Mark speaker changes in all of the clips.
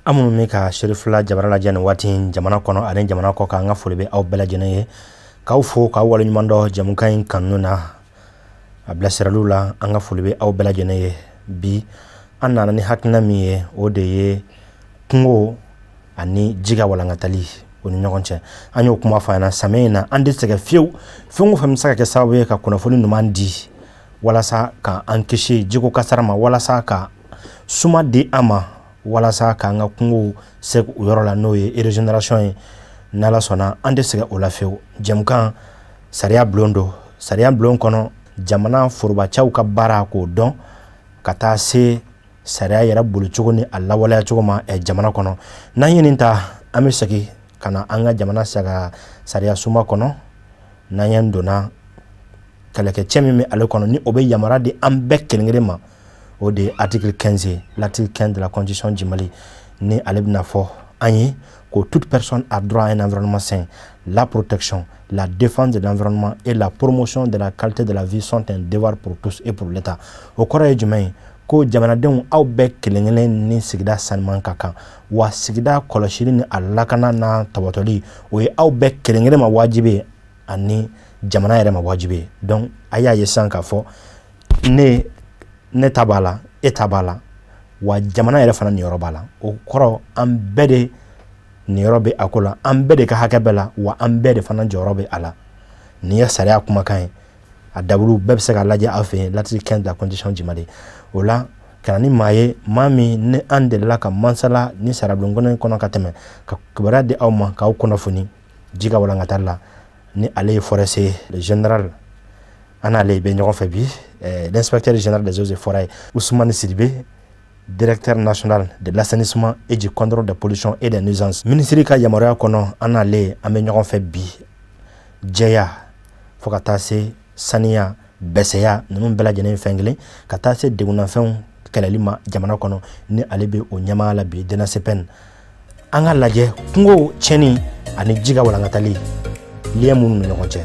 Speaker 1: An minnu bɛ ka Cherifla jabara lajɛ nin waati in jamana kɔnɔ ani jamana kɔ kan, an ka foli bɛ aw bɛɛ lajɛlen ye, k'aw fo k'aw waleɲuman dɔn jɛmukan in kanu na, a bilasiraliw la. An ka foli bɛ aw bɛɛ lajɛlen ye. Bi an nana ni hakilina min ye, o de ye kungo ani ji ka walankatali o ni ɲɔgɔn cɛ. An y'o kuma fɔ a ɲɛna samiya in na, an tɛ sɛgɛn fiyewu. Fɛn o fɛn bɛ se ka kɛ sababu ye ka kunnafoni ɲuman di walasa ka an kisi jiko kasara ma, walasa ka suma di an ma, walasa k'an ka kungow segu u yɔrɔ la, n'o ye régénération ye, n'Ala sɔnna an tɛ sɛgɛn o la fiyewu. Jɛmukan sariya bulon don. Sariya bulon kɔnɔ, jamana forobacɛw ka baara k'o dɔn ka taa se sariya yɛrɛ bolicogo ni a lawaleya cogo ma jamana kɔnɔ. N'an ye nin ta, an bɛ segin ka na an ka jamana sariya sunba kɔnɔ. N'an ye donna kɛlɛkɛcɛ min bɛ ale kɔnɔ, ni o bɛ yamaruya di an bɛɛ kelen kelen ma, o de ye article 15 ye, l'article 15 de la constitution du Mali, ni ale bɛna fɔ an ye ko toute personne a droit à un environnement sain. La protection, la défense de l'environnement et la promotion de la qualité de la vie sont un devoir pour tous et pour l'État. O kɔrɔ ye jumɛn ye? Ko jamanadenw, aw bɛɛ kelen kelen ni sigida sanuman ka kan, wa sigida kɔlɔsili ni a lakana n'a tɔbɔtɔli, o ye aw bɛɛ kelen kelen ma wajibi ye ani jamana yɛrɛ ma wajibi ye. Donc a y'a ye sisan k'a fɔ ne ta b'a la, e ta b'a la, wa jamana yɛrɛ fana niyɔrɔ b'a la. O kɔrɔ, an bɛɛ de niyɔrɔ bɛ a ko la, an bɛɛ de ka hakɛ bɛɛ la, wa an bɛɛ de fana jɔyɔrɔ bɛ a la. Nin ye sariya kumakan ye, a dabulu bɛɛ bɛ se k'a lajɛ aw fɛ yen, l'article 15 de la constitution du Mali. O la ka na ni maa ye, maa min ni an delila ka mansala ni sariyabulon kɔnɔ kɔnɔ ka tɛmɛ, ka kibaruya di aw ma, k'aw kunnafoni ji ka walankatali la, ni ale ye forestier le général, an n'ale bɛ ɲɔgɔn fɛ bi, l'inspecteur général des eaux et forêts Ousmane Sidibé, directeur national de l'assainissement et du contrôle des pollutions et des nuisances. Minisiri ka yamaruya kɔnɔ, an n'ale an bɛ ɲɔgɔn fɛ bi. Jɛya fo ka taa se saniya, bɛsɛya, ninnu bɛɛ lajɛlen fɛn kelen, ka taa se degunnafɛnw kɛlɛli ma jamana kɔnɔ, ni ale bɛ o ɲɛmaaya la bi, DNACPN. An ka lajɛ kungo tiɲɛni ani ji ka walankatali, lien minnu ni ɲɔgɔn cɛ.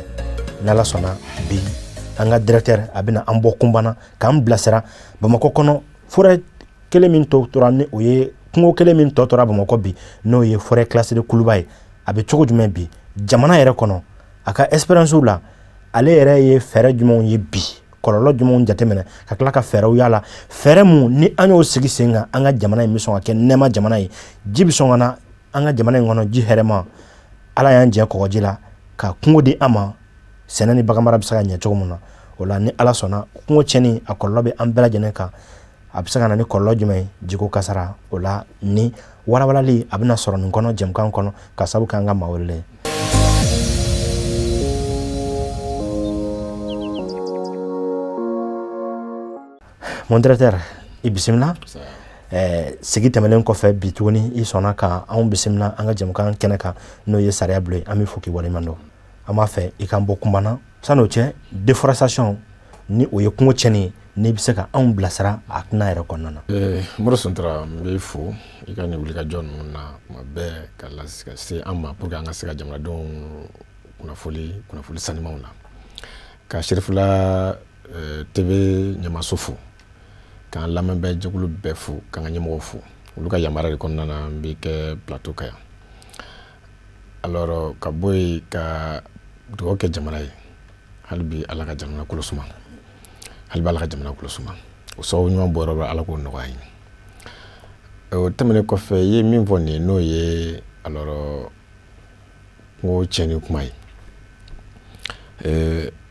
Speaker 1: N'Ala sɔnna, bi an ka directeur a bɛna an bɔ kunbana k'an bilasira Bamakɔ kɔnɔ, forêt kelen min tɔ tora, ni o ye kungo kelen min tɔ tora Bamakɔ bi, n'o ye forêt classée de Kuluba ye, a bɛ cogo jumɛn bi jamana yɛrɛ kɔnɔ? A ka expérience la, ale yɛrɛ ye fɛɛrɛ jumɛnw ye bi, kɔlɔlɔ jumɛnw jateminɛ, ka tila ka fɛɛrɛw y'a la, fɛɛrɛ mun ni an y'o sigi sen kan, an ka jamana in bɛ sɔn ka kɛ nɛɛma jamana ye, ji bɛ sɔn ka na an ka jamana in kɔnɔ, ji hɛrɛma. Ala y'an jɛ kɔgɔji la ka kungo di an ma, sɛnɛ ni baganmara bɛ se ka ɲɛ cogo min na. O la, ni Ala sɔnna, kungo tiɲɛni a kɔlɔlɔ bɛ an bɛɛ lajɛlen kan. A bɛ se ka na ni kɔlɔlɔ jumɛn ye? Jiko kasara. O la ni walawalali a bɛna sɔrɔ nin kɔnɔ, jɛmukan kɔnɔ, ka sababu kɛ an ka maa welelen ye. Mon directeur, i bisimila. Sigi tɛmɛnen kɔfɛ, bi tuguni i sɔnna ka anw bisimila an ka jɛmukan kɛnɛ kan, n'o ye sariya bulon ye. An bɛ fo k'i waleɲuman dɔn. An b'a fɛ i k'an bɔ kunbana. San'o cɛ, déforestation, ni o ye kungo tiɲɛni ye, n'i bɛ se ka anw bilasira a tɛna yɛrɛ kɔnɔna na.
Speaker 2: Mori Suntara, n b'i fo i ka nin wulikajɔ ninnu na tuma bɛɛ ka ka se an ma pour que an ka se ka jamanadenw kunnafoli sanimanw na, ka Cherifla TV ɲɛmaso fo, k'an lamɛnbaa jɛkulu bɛɛ fo, k'an ka ɲɛmɔgɔw fo. Olu ka yamaruya de kɔnɔna na n bɛ kɛ plateau kan yan. Alors, ka bɔ yen, ka dugawu kɛ jamana ye hali bi, Ala ka jamana kolo suma, hali bi Ala ka jamana kolo suma. O sababu ɲuman bɔyɔrɔ bɛ, Ala k'o nɔgɔya an ye. O tɛmɛnen kɔfɛ, i ye min fɔ nin ye, n'o ye alors kungo tiɲɛni kuma ye,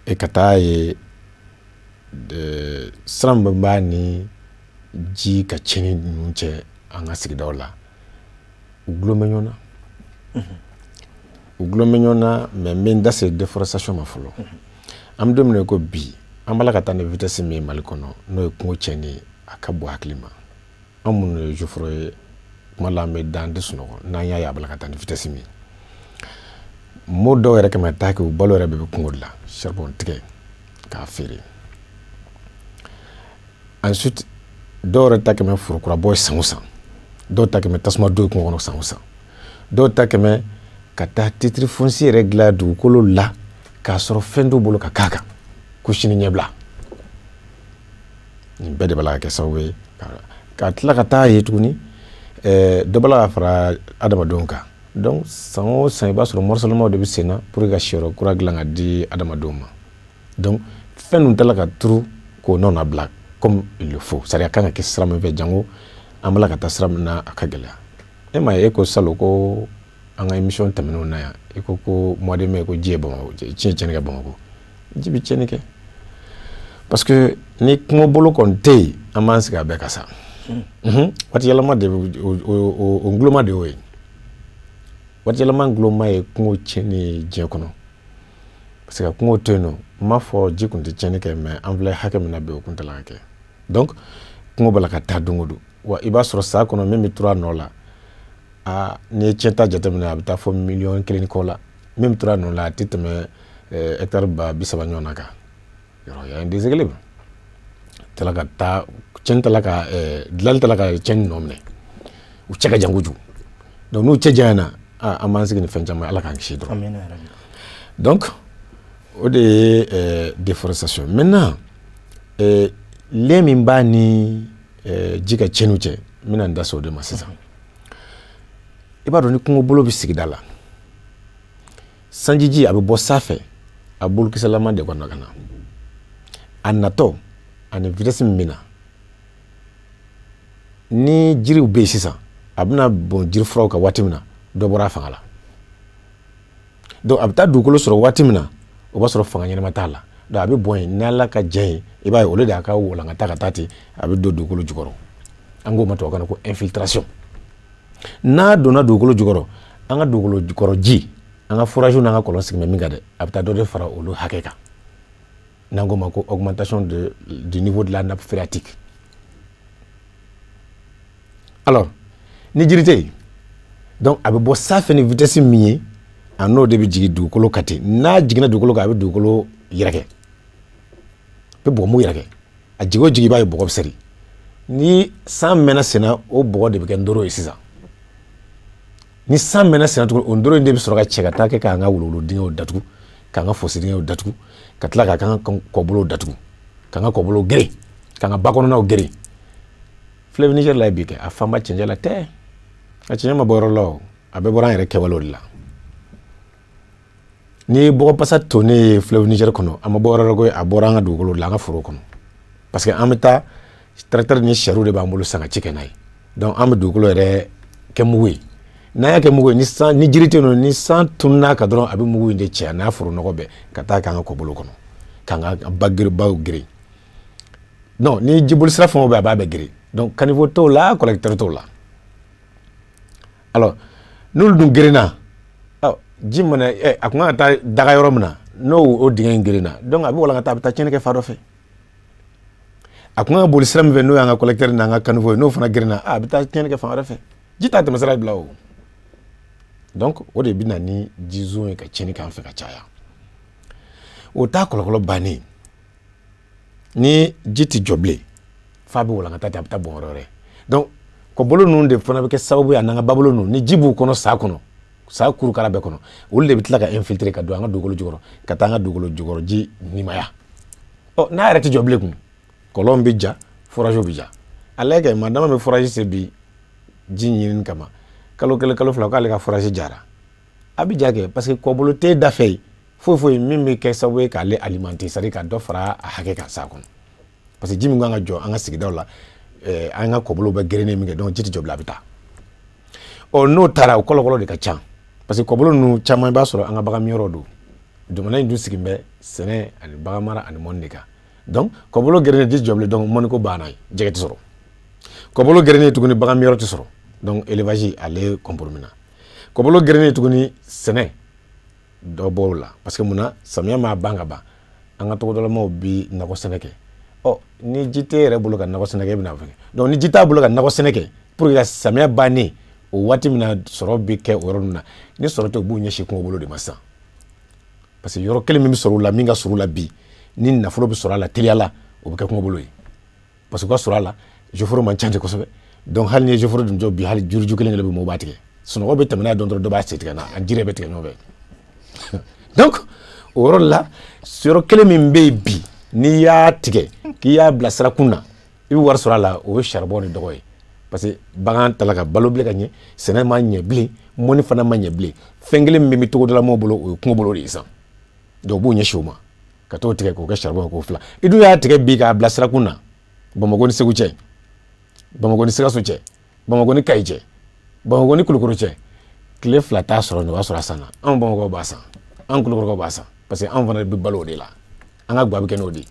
Speaker 2: e ka taa ye sira min b'a ni ji ka tiɲɛni ninnu cɛ an ka sigidaw la, u gulon bɛ ɲɔgɔn na, u gulon bɛ ɲɔgɔn na. Mais n bɛ n da se déforestation ma fɔlɔ. An bɛ don min na i ko bi, an b'a la ka taa ni vitesse min ye Mali kɔnɔ, n'o ye kungo tiɲɛni ye, a ka bon hakili ma. An minnu ye soforo ye, kuma la an bɛ da, an tɛ sunɔgɔ n'an y'a ye a b'a la ka taa ni vitesse min ye. Mo dɔw yɛrɛ kɛmɛ taa kɛ, u balo yɛrɛ bɛɛ bɛ kungo de la, charbon tigɛ k'a feere. Ensuite, dɔw yɛrɛ ta kɛmɛ forokurabɔ ye san o san, dɔw ta kɛmɛ tasuma don kungo kɔnɔ san o san, dɔw ta kɛmɛ ka taa titre foncier yɛrɛ dilan dugukolo la k'a sɔrɔ fɛn t'u bolo ka k'a kan, ko sini ɲɛbila. Nin bɛɛ de b'a la ka kɛ sababu ye ka tila ka taa ye tuguni. Dɔ b'a la ka fara adamadenw kan. Donc san o san i b'a sɔrɔ morcellement de bɛ sen na pour que ka siyɔrɔ kura dilan ka di adamadenw ma. Donc fɛn ninnu tɛ ka turu k'o nɔ nabila comme il le faut. C'est à dire a kan ka kɛ sira min fɛ, jango an b'a la ka taa sira min na, a ka gɛlɛya. E m'a ye, e ko salon ko an ka émission tɛmɛnenw na yan, i ko ko mois de mai ko ji ye Bamakɔ ji ye tiɲɛni kɛ Bamakɔ. Ji bɛ tiɲɛni kɛ parce que ni kungobolo kɔni tɛ yen, an b'an sigi a bɛɛ ka sa. Waati yɛlɛma de o nguloma de y'o ye. Waati yɛlɛma nguloma ye kungo tiɲɛni ye diɲɛ kɔnɔ. Parce que ka kungo to yen nɔ, n m'a fɔ ji kun tɛ tiɲɛni kɛ, mais an filɛ hakɛ min na bi, o kun tɛ la ka kɛ. Donc kungo b'a la ka taa don o don. Wa i b'a sɔrɔ san kɔnɔ min bɛ turu a nɔ la, aa, n'i ye tiɲɛta jateminɛ, a bɛ taa fɔ 1,1 miliyɔn kɔ la. Min bɛ turu a nɔ la, a tɛ tɛmɛ hectare 30 000 ɲɔgɔn na kan. Yɔrɔ y a un déséquilibre. Tɛla ka taa tiɲɛni tɛla ka dilanli tɛla ka tiɲɛni nɔ minɛ. U cɛ ka jan kojugu. Donc n'u cɛ janyana, aa, an b'an sigi ni fɛn caman ye, Ala k'an kisi dɔrɔn. Donc o de ye déforestation. Maintenant, lien min b'a ni ji ka tiɲɛniw cɛ, n bɛna n da se o de ma sisan. I b'a dɔn, ni kungobolo bɛ sigida la, sanjiji a bɛ bɔ sanfɛ, a bolokisɛlama de kɔnɔ ka na. A natɔ ani vitesse min bɛ na, ni jiriw bɛ yen sisan, a bɛna bɔn jiri furaw kan waati min na, dɔ bɔra a fanga la. Donc a bɛ taa dugukolo sɔrɔ waati min na, o b'a sɔrɔ fanga ɲɛnama t'a la. Donc a bɛ bɔn yen, n'Ala ka diɲɛ ye, i b'a ye olu de y'a ka walankata ka taa ten, a bɛ don dugukolo jukɔrɔ. An k'o ma tubabukan na ko infiltration. N'a donna dugukolo jukɔrɔ, an ka dugukolo jukɔrɔ ji, an ka forage n'an ka kɔlɔn sigilen bɛ min kan dɛ, a bɛ taa dɔ de fara olu hakɛ kan. N'an k'o ma ko augmentation du niveau de la nappe phréatique. Alors ni jiri tɛ yen, donc a bɛ bɔ sanfɛ ni vitesse min ye, a n'o de bɛ jigin dugukolo kan ten. N'a jiginna dugukolo kan, a bɛ dugukolo yɛrɛkɛ, a bɛ bɔgɔmugu yɛrɛkɛ. A jigin o jigin, i b'a ye bɔgɔ bɛ seri. Ni san mɛnna senna, o bɔgɔ de bɛ kɛ ndoro ye sisan. Ni san mɛnna senna tuguni, o ndoro in de bɛ sɔrɔ ka cɛ ka taa kɛ k'an ka wuluwulu dingɛw datugu, k'an ka fosi dingɛw datugu, ka tila k'an ka kɔbolow datugu, k'an ka kɔbolow geren, k'an ka bakɔnɔnaw geren. Fleuve Niger la bi kɛ, a fanba cɛncɛn la tɛ, a cɛncɛn ma bɔ yɔrɔ la o, a bɛɛ bɔra an yɛrɛ kɛwalew de la. N'i ye bɔgɔpasa tonnen ye fleuve Niger kɔnɔ, a ma bɔ yɔrɔ la koyi, a bɔra an ka dugukolo de la, an ka foro kɔnɔ. Parce que an bɛ taa tracteur ni charrue de b'an bolo san ka ci kɛ n'a ye. Donc an bɛ dugukolo yɛrɛ kɛ mugu ye. N'an y'a kɛ mugu ye, ni san ni jiri tɛ yen nɔ, ni san tunun'a kan dɔrɔn, a bɛ mugu in de cɛ a n'a foro nɔgɔ bɛɛ ka taa k'an ka kɔbolo kɔnɔ, k'an ka ba gere baw geren. Non, ni jiboli sira fɛn o fɛn, a b'a bɛɛ geren. Donc caniveau t'o la, collecteur t'o la. Alors n'olu dun gerenna, ɔ ji mana a kun kan ka taa daga yɔrɔ min na, n'o o dingɛ in gerenna, donc a bɛ walankata, a bɛ taa tiɲɛni kɛ fa dɔ fɛ. A kun kan ka boli sira min fɛ, n'o y'an ka collecteur n'an ka caniveau ye, n'o fana gerenna, a bɛ taa tiɲɛni kɛ fan wɛrɛ fɛ. Ji t'a tɛmɛ sira bila o. Donc o de bɛ na ni jizon ye ka tiɲɛni k'an fɛ ka caya. O t'a kɔlɔlɔ bannen. Ni ji tɛ jɔ bilen, f'a bɛ walankata ten, a bɛ taa bɔn yɔrɔ wɛrɛ. Donc kɔbolo ninnu de fana bɛ kɛ sababu ye, a n'an ka babolo ninnu, ni ji b'u kɔnɔ sa kɔnɔ, sa kurukara bɛɛ kɔnɔ, olu de bɛ tila ka infiltrer ka don an ka dugukolo jukɔrɔ, ka taa an ka dugukolo jukɔrɔ ji nimaya. Ɔ n'a yɛrɛ tɛ jɔ bilen kun, kɔlɔn bɛ ja, forage bɛ ja. A lajɛ kɛ, maa dama bɛ forage se bi ji ɲinini kama, kalo 1 kalo 2 k'ale ka forage jara. A bɛ ja kɛ parce que kɔbolo t'e da fɛ yen foyi foyi min bɛ kɛ sababu ye k'ale alimenter, c'est à dire ka dɔ fara a hakɛ kan sa kɔnɔ. Parce que ji min kan ka jɔ an ka sigidaw la, an ka kɔbolow bɛ gerennen min kɛ, donc ji tɛ jɔ bilen, a bɛ taa. Ɔ n'o taara, o kɔlɔlɔ de ka ca. Parce que kɔbolo ninnu caman, i b'a sɔrɔ an ka bagan miyɔrɔ don. Jamana in dun sigilen bɛ sɛnɛ ani bagan mara ani mɔni de kan. Donc kɔbolo gerennen, ji tɛ jɔ bilen, donc mɔniko banna yen, jɛgɛ tɛ sɔrɔ. Kɔbolo gerennen tuguni, bagan miyɔrɔ tɛ sɔrɔ. Donc élevage ale compromis na. Kɔbolo gerennen tuguni, sɛnɛ dɔ b'o la. Parce que munna, samiya ma ban ka ban, an ka togodalamaw bi nakɔ sɛnɛ kɛ. Ɔ ni ji t'e yɛrɛ bolo ka nakɔ sɛnɛ kɛ, e bɛna fɛn kɛ. Donc ni ji t'a bolo ka nakɔ sɛnɛ kɛ, pour que ka samiya bannen, o waati min na sɔrɔ bɛ kɛ o yɔrɔ ninnu na, ni sɔrɔ tɛ, u b'u ɲɛsin kungobolo de ma sisan. Parce que yɔrɔ kelen min bɛ sɔrɔ u la, min ka surun u la bi, ni nafolo bɛ sɔrɔ a la teliya la, o bɛ kɛ kungobolo ye. Parce que u ka sɔrɔ a la, joforo man ca ten kosɛbɛ. Donc hali ni ye joforo dun jɔ bi, hali juruju kelen kelen bɛ mɔgɔw b'a tigɛ. Sunɔgɔ bɛ tɛmɛ n'a ye dɔrɔn, dɔ b'a sen tigɛ n'a, a jiri bɛ tigɛ ɲɔgɔn fɛ. Donc o yɔrɔ la, yɔrɔ kelen min bɛ yen bi, n'i y'a tigɛ k'i y'a bila sirakun na, i bɛ wari sɔrɔ a la, o ye charbon ni dɔgɔ ye. Parce que bagan tala ka balo bilen ka ɲɛ, sɛnɛ ma ɲɛ bilen, mɔni fana ma ɲɛ bilen. Fɛn kelen min bɛ togodala mɔgɔw bolo, o ye kungo bolo de ye sisan. Donc u b'u ɲɛsin o ma ka t'o tigɛ k'o kɛ charbon ye k'o fila. I dun y'a tigɛ bi k'a bila sirakun na, Bamakɔ ni Segu cɛ, Bamakɔ ni Sikaso cɛ, Bamakɔ ni Kayi cɛ, Bamakɔ ni Kulukoro cɛ, tile 2 t'a sɔrɔ nin, o b'a sɔrɔ a sanna. Anw Bamakɔ b'a san, anw Kulukorokaw b'a san, parce que anw fana bɛ balo o de la, an ka guwa bɛ kɛ n'o de ye.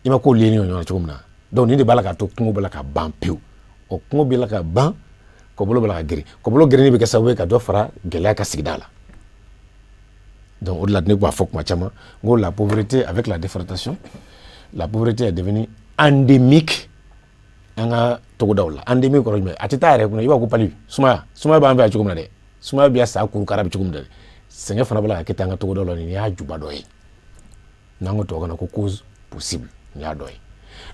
Speaker 2: I ma ko lié ɲɔgɔn na cogo min na. Donc nin de b'a la k'a to kungo b'a la ka ban pewu. O kungo bɛ la ka ban, kɔbolo b'a la ka geren. Kɔbolo gerenni bɛ kɛ sababu ye ka dɔ fara gɛlɛya ka sigida la. Donc o de la ne b'a fɔ kuma caman n ko la pauvreté avec la déforestation, la pauvreté est devenue endémique an ka togodaw la. Endémique kɔrɔ jumɛn? A tɛ taa yɛrɛ kunna. I b'a fɔ ko palu, sumaya, sumaya b'an fɛ yan cogo min na dɛ, sumaya bɛ yan sa kurukara bɛ cogo min na dɛ, sɛgɛn fana b'a la ka kɛ ten an ka togodaw la. Nin y'a juba dɔ ye, n'an ko tubabukan na ko cause possible, nin y'a dɔ ye.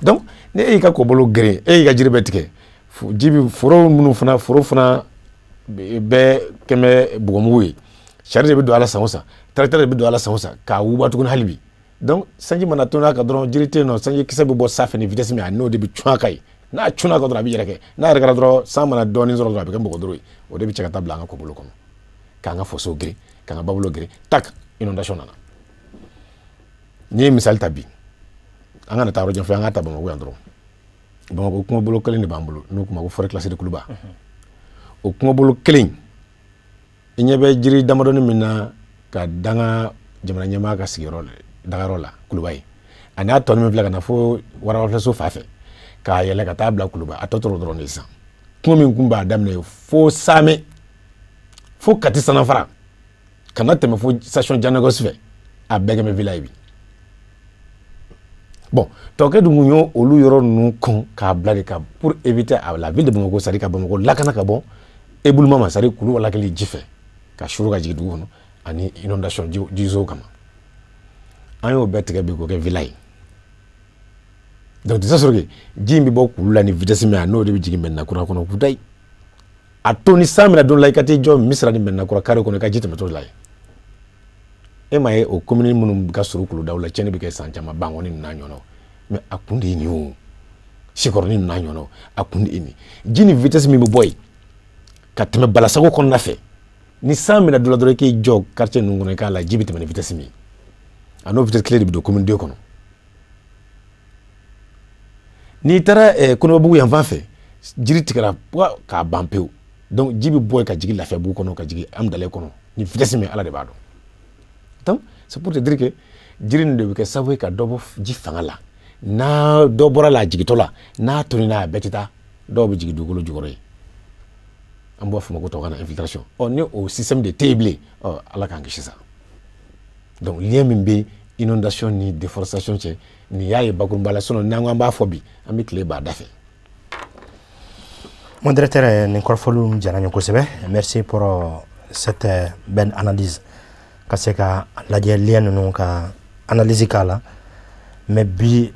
Speaker 2: Donc ni e y'i ka kɔbolo geren, e y'i ka jiri bɛɛ tigɛ, ji bɛ foro minnu fana, foro fana bɛɛ kɛmɛ bɔgɔmugu ye, sari de bɛ don a la san o san, tracteur de bɛ don a la san o san k'a wuguba tuguni hali bi. Donc sanji mana tɔnɔ a kan dɔrɔn, jiri tɛ yen nɔ, sanji kisɛ bɛ bɔ sanfɛ ni vitesse min ye, a n'o de bɛ cun a kan yen. N'a cunna a kan dɔrɔn, a bɛ yɛrɛkɛ. N'a yɛrɛkɛra dɔrɔn, san mana dɔɔnin sɔrɔ dɔrɔn, a bɛ kɛ mɔgɔ duuru ye. O de bɛ cɛ ka taa bila an ka kɔbolo kɔnɔ, k'an ka foso geren, k'an ka babolo geren, tak, inondation nana. N'i ye misali ta bi, an kana taa yɔrɔ jan fɛ, an ka ta Bamakɔ yan dɔrɔn. Bamakɔ kungobolo kelen de b'an bolo, n'o kuma ko forêt classée de Kuluba. O kungobolo kelen, i ɲɛ bɛ jiri damadɔni min na ka danga jamana ɲɛmaa ka sigiyɔrɔ dagayɔrɔ la Kuluba ye, ani a tɔni min filɛ ka na fo Warawafilɛso fa fɛ k'a yɛlɛ ka taa bila Kuluba, a tɔ tora dɔrɔn de sisan. Kungo min kun b'a daminɛ fo Samɛ, fo Kati Sanafara, ka na tɛmɛ fo station Janɛgɔsi fɛ, a bɛɛ kɛmɛ villa ye bi. Bon, tɔkɛ dun kun y'o olu yɔrɔ ninnu kɔn k'a bila de ka pour éviter à la ville de Bamako, c'est à dire ka Bamako lakana ka bɔ éboulement ma, c'est à dire kulu walakili ji fɛ ka suru ka jigin dugu kɔnɔ ani inondation jizo kama. An y'o bɛɛ tigɛ bi k'o kɛ villa ye. Donc de sorte que ji in bɛ bɔ kulu la ni vitesse min ye, a n'o de bɛ jigin Mɛdina kura kɔnɔ kudayi. A to ni san bɛna don la, i ka t'i jɔ Misira ni Mɛdina kura carré kɔnɔ, i ka ji tɛmɛtɔ la ye. E m'a ye o commune minnu ka surun kuludaw la, tiɲɛni bɛ kɛ san caman, Bankɔni ninnu n'a ɲɔgɔnnaw. Mais a kun de ye nin ye o, Sikɔrɔni ninnu n'a ɲɔgɔnnaw, a kun de ye nin ye. Ji ni vitesse min bɛ bɔ yen ka tɛmɛ Balasago kɔnɔna fɛ, ni san bɛna don la dɔrɔn, i k'i jɔ quartier ninnu kɔnɔ, i k'a la ji bɛ tɛmɛ ni vitesse min ye, a n'o vitesse kelen de bɛ don commune 2 kɔnɔ. N'i taara Kɔnɔbabugu yan fan fɛ, jiri tigɛra k'a ban pewu. Donc ji bɛ bɔ yen ka jigin Lafiyabugu kɔnɔ, ka jigin Amudalayi kɔnɔ ni vitesse min ye, Ala de b'a dɔn. Donc c'est pour te dire que jiri nin de bɛ kɛ sababu ye ka dɔ bɔ ji fanga la. N'a dɔ bɔra la a jigintɔ la, n'a tolila, a bɛɛ tɛ taa, dɔw bɛ jigin dugukolo jukɔrɔ yen. An b'a fɔ o ma ko tubabukan na infiltration. Ɔ ni o système de tɛ yen bilen, ɔ Ala k'an kisi sa. Donc lien min bɛ inondation ni déforestation cɛ, nin y'a ye bakurunba la. Sinon n'an ko an b'a fɔ bi, an bɛ tile b'a da fɛ.
Speaker 1: Mon directeur, nin kɔrɔfɔliw diyara n ye kosɛbɛ. Merci pour cette belle analyse. Ka se ka lajɛ lien ninnu ka analyse k'a la. Mais bi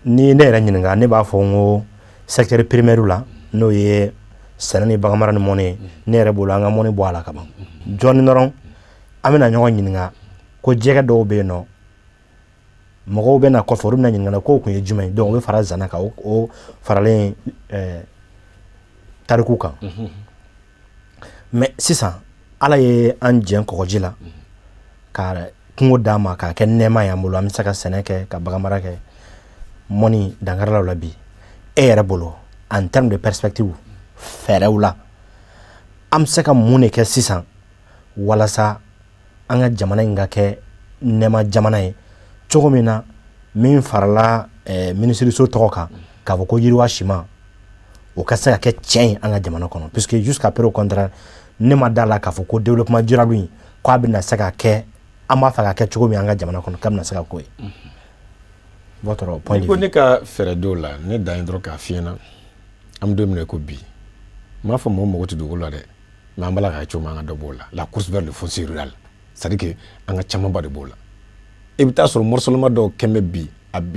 Speaker 1: ni ne yɛrɛ ɲininka, ne b'a fɔ n ko secteur primaire la, n'o ye sɛnɛ ni baganmara ni mɔni ye, ne yɛrɛ bolo an ka mɔni bɔ a la ka ban. Jɔnni dɔrɔn an bɛna ɲɔgɔn ɲininka ko jɛgɛ dɔw bɛ yen nɔ, mɔgɔw bɛ na kɔfɛ, olu bɛna ɲininka k'o kun ye jumɛn ye. Donc o bɛ fara zana kan, o faralen tariku kan. Mais sisan Ala ye an jɛn kɔgɔji la ka kungo d'an ma k'a kɛ nɛɛma y'an bolo, an bɛ se ka sɛnɛ kɛ, ka baganmara kɛ, mɔni dankaralaw la bi. E yɛrɛ bolo, en terme de perspective, fɛɛrɛw la, an bɛ se ka mun de kɛ sisan walasa an ka jamana in ka kɛ nɛɛma jamana ye cogo min na, min farala minisiriso tɔgɔ kan k'a fɔ ko yiriwa siman, o ka se ka kɛ tiɲɛ ye an ka jamana kɔnɔ? Puisque jusqu'à preuve contraire, ne ma da la k'a fɔ ko développement durable in k'a bɛna se ka kɛ an b'a fɛ ka kɛ cogo min an ka jamana kɔnɔ, k'a bɛna se ka k'o ye. Votre point de vue.
Speaker 2: Ko ne ka fɛɛrɛ dɔw la, ne dan ye dɔrɔn k'a f'i ɲɛna, an bɛ don min na i ko bi, n m'a fɔ mɔgɔ mago tɛ dugukolo la dɛ, mais an b'a la k'a cogo min, an ka dɔ b'o la. La course vers le foncier rural, c'est à dire que an ka camanba de b'o la. I bɛ taa sɔrɔ morcellement dɔw kɛn bɛ bi,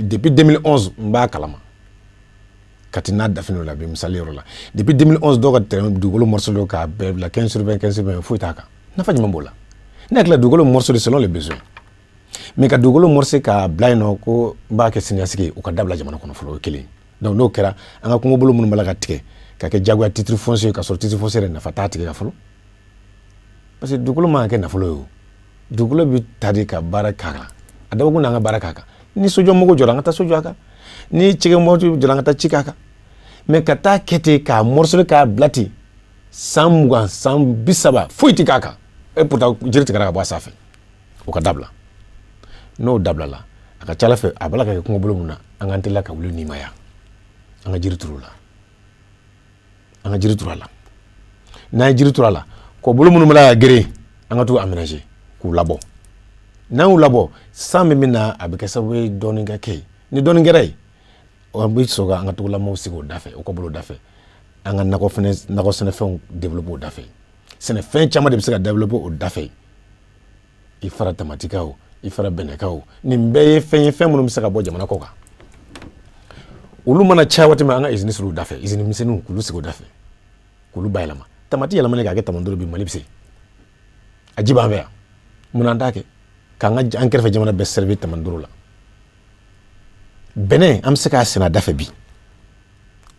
Speaker 2: depuis 2011 n b'a kalama, Kati n'a dafinɛ la bi misali yɔrɔ la, depuis 2011 dɔw ka terrain dugukolo morcelé k'a bɛɛ bila 15 sur 20, 15 sur 20, foyi t'a kan. Nafa jumɛn b'o la? Ne hakili la, dugukolo morcelé selon les besoins, mais ka dugukolo morcelé k'a bila yen nɔ ko n b'a kɛ siniɲɛsigi ye, o ka dabila jamana kɔnɔ fɔlɔ. O ye kelen ye. Donc n'o kɛra, an ka kungobolo minnu b'a la ka tigɛ ka kɛ jagoya titre foncier, ka sɔrɔ titre foncier yɛrɛ nafa t'a tigɛ ka fɔlɔ, parce que dugukolo man ka kɛ nafolo ye. O dugukolo bɛ ta de ka baara k'a kan, a dabɔkun n'an ka baara k'a kan. Ni sojɔmɔgɔw jɔra, an ka taa so jɔ a kan. Ni cikɛmɔgɔw jɔra, an ka taa ci k'a kan. Mais ka taa kɛ ten k'a morceler, k'a bila ten, san 20, san 30, foyi tɛ k'a kan, et pourtant jiri tigɛra ka bɔ a sanfɛ. O ka dabila. N'o dabilala, a ka ca ala fɛ, a b'a la ka kɛ kungobolo mun na, an k'an teliya ka wuli nimaya, an ka jiri turu o la, an ka jiri turu a la. N'an ye jiri turu a la, kɔbolo minnu b'a la ka geren, an ka t'u aménager k'u labɔ. N'an y'u labɔ, san min bɛ na, a bɛ kɛ sababu ye dɔɔnin ka kɛ yen. Ni dɔɔnin kɛra yen, an bɛ sɔrɔ ka an ka tugulamaw sigi o da fɛ, o kɔbolo da fɛ, an ka nakɔ fɛnɛ, nakɔ sɛnɛfɛnw développer o da fɛ. Sɛnɛfɛn caman de bɛ se ka développer o da fɛ, i fara tamati kan o, i fara bɛnɛ kan o, nin bɛɛ ye fɛn ye, fɛn minnu bɛ se ka bɔ jamana kɔ kan. Olu mana caya waati min, an ka usine sigi o da fɛ, usine misɛnninw k'olu sigi o da fɛ, k'olu bayɛlɛma. Tamati yɛlɛmalen k'a kɛ tamandoro bi, Mali bɛ se a ji b'an fɛ yan, munna an t'a kɛ k'an ka an kɛrɛfɛ jamana bɛɛ servir tamandoro la? Bɛnɛ, an bɛ se k'a sɛnɛ a da fɛ bi,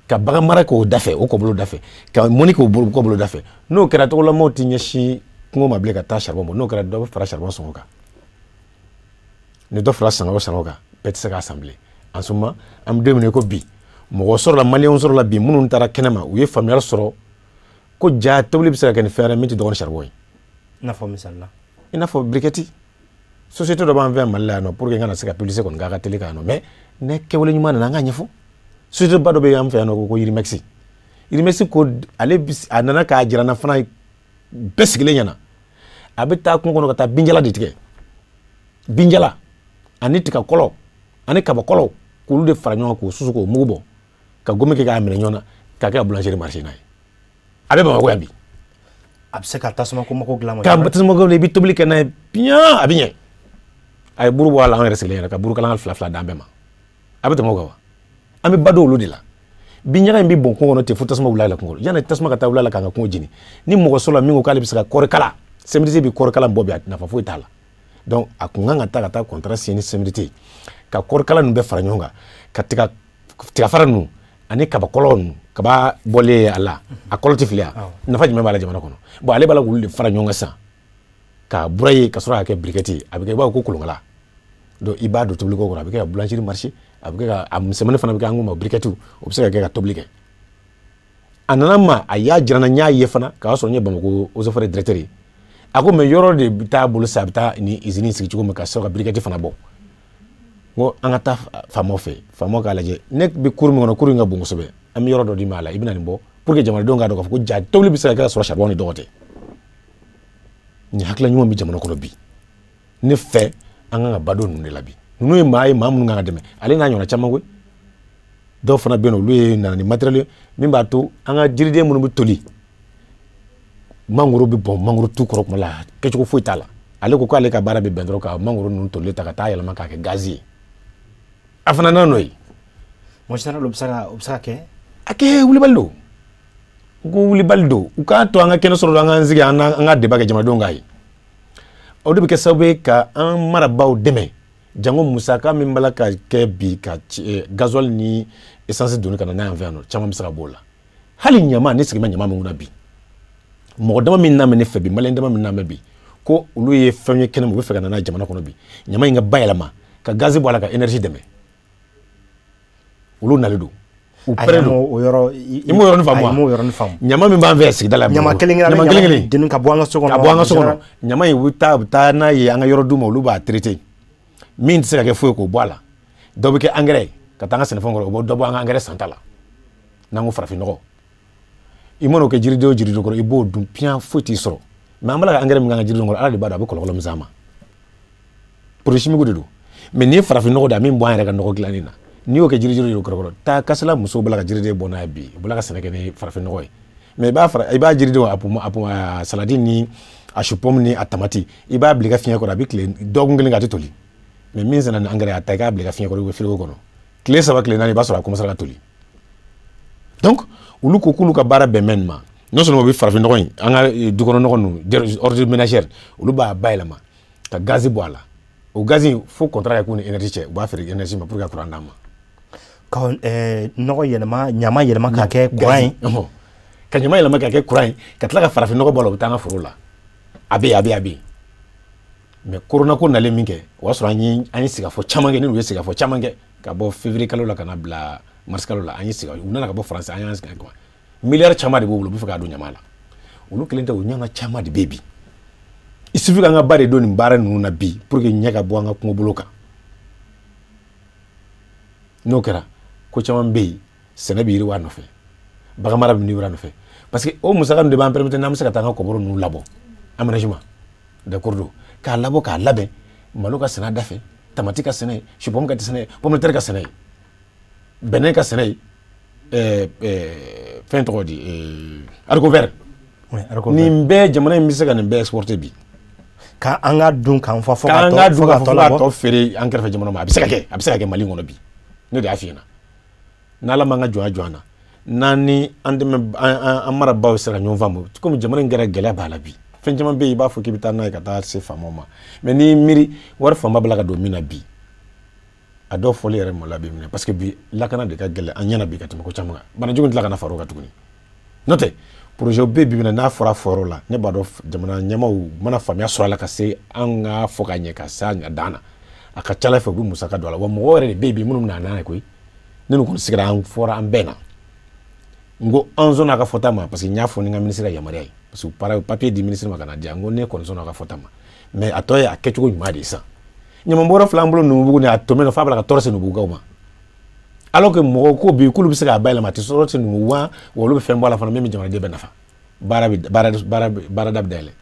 Speaker 2: ka bagan mara k'o da fɛ, o kɔbolo da fɛ, ka mɔni k'o kɔbolo da fɛ. N'o kɛra, tɔgɔlamaw tɛ ɲɛsin kungo ma bilen ka taa charbon bɔ. N'o kɛra, dɔ bɛ fara charbon sɔngɔ kan. Ni dɔ fara sɔngɔ kan, bɛɛ tɛ se k'a san bilen. En ce moment, an bɛ don min na i ko bi, mɔgɔ sɔrɔla, maliyɛnw sɔrɔla bi minnu taara kɛnɛma, u ye faamuyali sɔrɔ ko ja tobili bɛ se ka kɛ ni fɛn wɛrɛ min tɛ dɔgɔnin charbon ye.
Speaker 1: I n'a fɔ misali la?
Speaker 2: I n'a fɔ briquette. Société dɔ b'an fɛ yan Mali la yan nɔ, pour que n kana se ka publicité kɔni k'a ka télé kan yan nɔ, mais ne kɛwale ɲuman nana, an k'a ɲɛfɔ. Société ba dɔ bɛ an fɛ yan nɔ ko Yirimex. Yirimex ko ale, a nana k'a jira n na fana, bɛɛ sigilen ɲɛna, a bɛ taa kungo kɔnɔ ka taa binjala de tigɛ, binjala ani tigakɔlɔ ani kabakɔlɔ, k'olu de fara ɲɔgɔn kan, k'o susu, k'o mugu bɔ, ka gomi kɛ k'a minɛ ɲɔgɔn na, k'a kɛ ka boulangerie marché n'a ye. A bɛ Bamakɔ yan bi.
Speaker 1: A bɛ se ka tasuma ko mako dilan.
Speaker 2: Ka tasuma ko, i bɛ tobili kɛ n'a ye piyan, a bɛ ɲɛ. A ye buru bɔ a la, an yɛrɛ sigilen ɲɛna, ka buru kalan fila fila d'an bɛɛ ma. A bɛ tɛmɛ o kan wa? An bɛ ba don olu de la. Binɲaga in bɛ bɔn kungo kɔnɔ ten fo tasuma wuli a la kungo kɔnɔ. Yanni tasuma ka taa wuli a la k'an ka kungo jeni, ni mɔgɔ sɔrɔla min ko k'ale bɛ se ka kɔɔri kala, CMDT bɛ kɔɔri kala bɔ bi, a nafa foyi t'a la. Donc a kun kan ka taa contrat signer ni CMDT, ka kɔɔri kala ninnu bɛɛ fara ɲɔgɔn kan, ka tigafara ninnu ani kabakɔlɔ ninnu, kaba bɔlen a la, a kɔlɔ tɛ fili yan, nafa jumɛn b'a la jamana kɔnɔ? Bon, ale b'a la k'olu de fara ɲɔgɔn kan sisan k'a broyer, ka sɔrɔ k'a kɛ briquette ye. A bɛ kɛ i b'a fɔ ko kolonkala. Donc i b'a don tobiliko kɔrɔ, a bɛ kɛ ka boulangerie marché, a bɛ kɛ ka a misɛnmanin fana bɛ kɛ, an k'o ma briquette, o bɛ se ka kɛ ka tobili kɛ. A nana n ma, a y'a jira n na, n y'a ye fana, k'a sɔrɔ n ye Bamakɔ eaux et forêts directeur ye. A ko mais yɔrɔ de bɛ taa bolo sisan, a bɛ taa ni usine sigi cogo min ka sɔrɔ ka briquette fana bɔ. N ko an ka taa faamaw fɛ, faamaw k'a lajɛ. Ne bɛ cour min kɔnɔ, cour in ka bon kosɛbɛ, an bɛ yɔrɔ dɔ d'i ma a la, i bɛ na nin bɔ pour que jamanadenw k'a dɔn k'a fɔ ko ja tobili bɛ se ka kɛ ka sɔrɔ charbon ni dɔgɔ tɛ. Nin hakilina ɲuman bɛ jamana kɔnɔ bi. Ne fɛ, an kan ka ba don ninnu de la bi. Ninnu ye maa ye, maa minnu kan ka dɛmɛ, ale n'a ɲɔgɔnna caman koyi. Dɔw fana bɛ yen nɔ, olu ye nana ni matériel ye min b'a to an ka jiriden minnu bɛ toli, mangoro bɛ bɔn mangoro tu kɔrɔ kuma la, kɛcogo foyi t'a la. Ale ko k'ale ka baara bɛ bɛn dɔrɔn ka mangoro ninnu tolilen ta ka taa yɛlɛma k'a kɛ gazi ye. A fana nana n'o ye.
Speaker 1: Mon général, o bɛ se ka kɛ?
Speaker 2: A kɛ wulibali don. N ko wulibali don. U k'a to an ka kɛnɛ sɔrɔ, an k'an sigi, an ka débat kɛ, jamanadenw k'a ye. O de bɛ kɛ sababu ye ka an marabaaw dɛmɛ, jango musaka min b'a la ka kɛ bi ka gasoil ni essence donni ka na n'a y'an fɛ yan nɔ, caman bɛ se ka bɔ o la. Hali ɲama, ne sigi bɛ ɲama min kunna bi, mɔgɔ dama min n'a bɛ ne fɛ bi, maliyɛn dama min n'a bɛ bi, ko olu ye fɛn ye kɛnɛma, u bɛ fɛ ka na n'a ye jamana kɔnɔ bi, ɲama in ka bayɛlɛma ka gazi bɔ a la ka énergie dɛmɛ, olu nalen don. U pɛrɛn don.
Speaker 1: O yɔrɔ,
Speaker 2: i m'o yɔrɔnin faamu wa?
Speaker 1: I m'o yɔrɔnin faamu.
Speaker 2: Ɲama min b'an fɛ sigida la,
Speaker 1: ɲama kelen kelen,
Speaker 2: ɲama kelen kelen
Speaker 1: deni ka bɔ an ka so kɔnɔ,
Speaker 2: ka bɔ an ka so kɔnɔ. Ɲama in, u bɛ taa n'a ye an ka yɔrɔ d'u ma, olu b'a traiter. Min tɛ se ka kɛ foyi k'o bɔ a la, dɔ bɛ kɛ engrais ka taa an ka sɛnɛfɛnw kɔrɔ, o bɛ dɔ bɔ an ka engrais santa la. N'an ko farafin nɔgɔ, i mana o kɛ jiriden o jiriden kɔrɔ, i b'o dun piyan, foyi t'i sɔrɔ. Mais an b'a la ka engrais min k'an ka jiriden kɔrɔ, Ala de b'a dɔn a bɛ kɔlɔlɔ min s'an ma. Produit chimique de don. Mais n'i ye farafin nɔgɔ da min bɔ an yɛrɛ ka nɔgɔ dilanni na, n'i y'o kɛ jiriden kɔrɔ, taa kasala musow b'a la ka jiriden bɔ n'a ye bi, u b'a la ka sɛnɛ kɛ ni farafin nɔgɔ ye. Mais i b'a fara, i b'a jiridenw, a saladi ni a chou pomme ni a tamati, i b'a bila i ka fiɲɛ kɔrɔ, a bɛ tile dɔgɔkun kelen kɛ, a tɛ toli. Mais min sɛnɛ ni engrais, a ta i k'a bila i ka fiɲɛ kɔrɔ, i bɛ frigo kɔnɔ tile 3, tile 4, i b'a sɔrɔ a commencé ka toli. Donc olu ko k'olu ka baara bɛn bɛ nin ma. Non seulement u bɛ farafin nɔgɔ in, an ka dukɔnɔ nɔgɔ ninnu, ordure ménagère, olu b'a bayɛlɛma ka gazi bɔ a la. O gazi in, fo contrat ka k'u ni énergie cɛ, u b'a feere énergie ma pour que ka courant d'an ma.
Speaker 1: Ka nɔgɔ yɛlɛma, ɲama yɛlɛma k'a kɛ courant ye.
Speaker 2: Ka ɲama yɛlɛma k'a kɛ courant ye, ka tila ka farafin nɔgɔ bɔ a la, u bɛ taa an ka foro la. A bɛ yen, a bɛ yen, a bɛ yen. Mais corona ko nalen min kɛ, o y'a sɔrɔ an ye sigafɔ caman kɛ, ni u ye sigafɔ caman kɛ ka bɔ février kalo la ka na bila mars kalo la, an ye siga, u nana ka bɔ France, an y'an sigi kuma. Miliyari caman de b'u bolo, u bɛ fɛ k'a don ɲama la. Olu kelen tɛ, o ɲɔgɔnna caman de bɛ yen bi. Il suffit k'an ka ba de don nin baara ninnu na bi pour que ɲɛ ka bɔ an ka kungobolo kan. N'o kɛra, ko caman bɛ yen, sɛnɛ bɛ yiriwa a nɔfɛ, baganmara bɛ yiriwa a nɔfɛ, parce que o musaka ninnu de b'an permettre n'an bɛ se ka taa an ka kɔbolo ninnu labɔ, aménagement des cours d'eau, k'a labɔ k'a labɛn, malo ka sɛnɛ a da fɛ, tamati ka sɛnɛ, chou ka sɛnɛ, pomme de terre ka sɛnɛ, bɛnɛ ka sɛnɛ, fɛn tɔgɔ di, haricot vert. Nin bɛɛ, jamana in bɛ se ka nin bɛɛ exporter bi.
Speaker 1: Ka an ka dun k'an fa fɔ
Speaker 2: k'an ka dun k'a fɔ k'a tɔ feere an kɛrɛfɛ jamana ma, a bɛ se ka kɛ, a bɛ se ka kɛ Mali kɔnɔ bi. Ne de y'a f'i ɲɛna, n'Ala m'an ka jɔnya jɔ an na, n'an ni an dɛmɛ, an marabaaw sera ka ɲɔgɔn faamu, komi jamana in kɛra gɛlɛya b'a la bi. Fɛn caman bɛ yen, i b'a fɔ k'i bɛ taa n'a ye ka taa se faamaw ma, mais n'i miiri wari fanba b'a la ka don min na bi, a dɔw fɔli yɛrɛ maloya bɛ minɛ, parce que bi lakana de ka gɛlɛn an ɲɛna bi ka tɛmɛ ko caman kan. Banajugu tila ka na far'o kan tuguni. N'o tɛ, projet bɛ bi n'a fɔra fɔyɔrɔ la, ne b'a dɔn jamana ɲɛmaaw mana faamuya sɔrɔ a la ka se an ka fɔ ka ɲɛ ka se a dan na, a ka ca ala fɛ u bɛ musaka don a la. Wa mɔgɔw yɛrɛ de bɛ yen bi minnu bɛna n'a ye koyi. Ne n'u kɔni sigira, an fɔra an bɛɛ na, n ko an sɔnna a ka fɔta ma, parce que n y'a fɔ ni n ka ministre ka yamaruya ye, parce que papier di ministre ma ka na di yan, n ko ne kɔni sɔnna a ka fɔta ma, mais a tɔ ye a kɛcogo ɲuman de ye sisan. Ɲamanbɔrɔ fila an bolo Numubugu ni a tɔmɛ f'a b'a la ka tɔɔrɔ se Numubugukaw ma, alors que mɔgɔw ko bi k'olu bɛ se k'a bayɛlɛma, a tɛ sɔrɔ se Numubugu wa olu bɛ fɛn bɔ a la fana min bɛ jamanaden bɛɛ nafa. Baara bɛ baarada bɛ dayɛlɛ.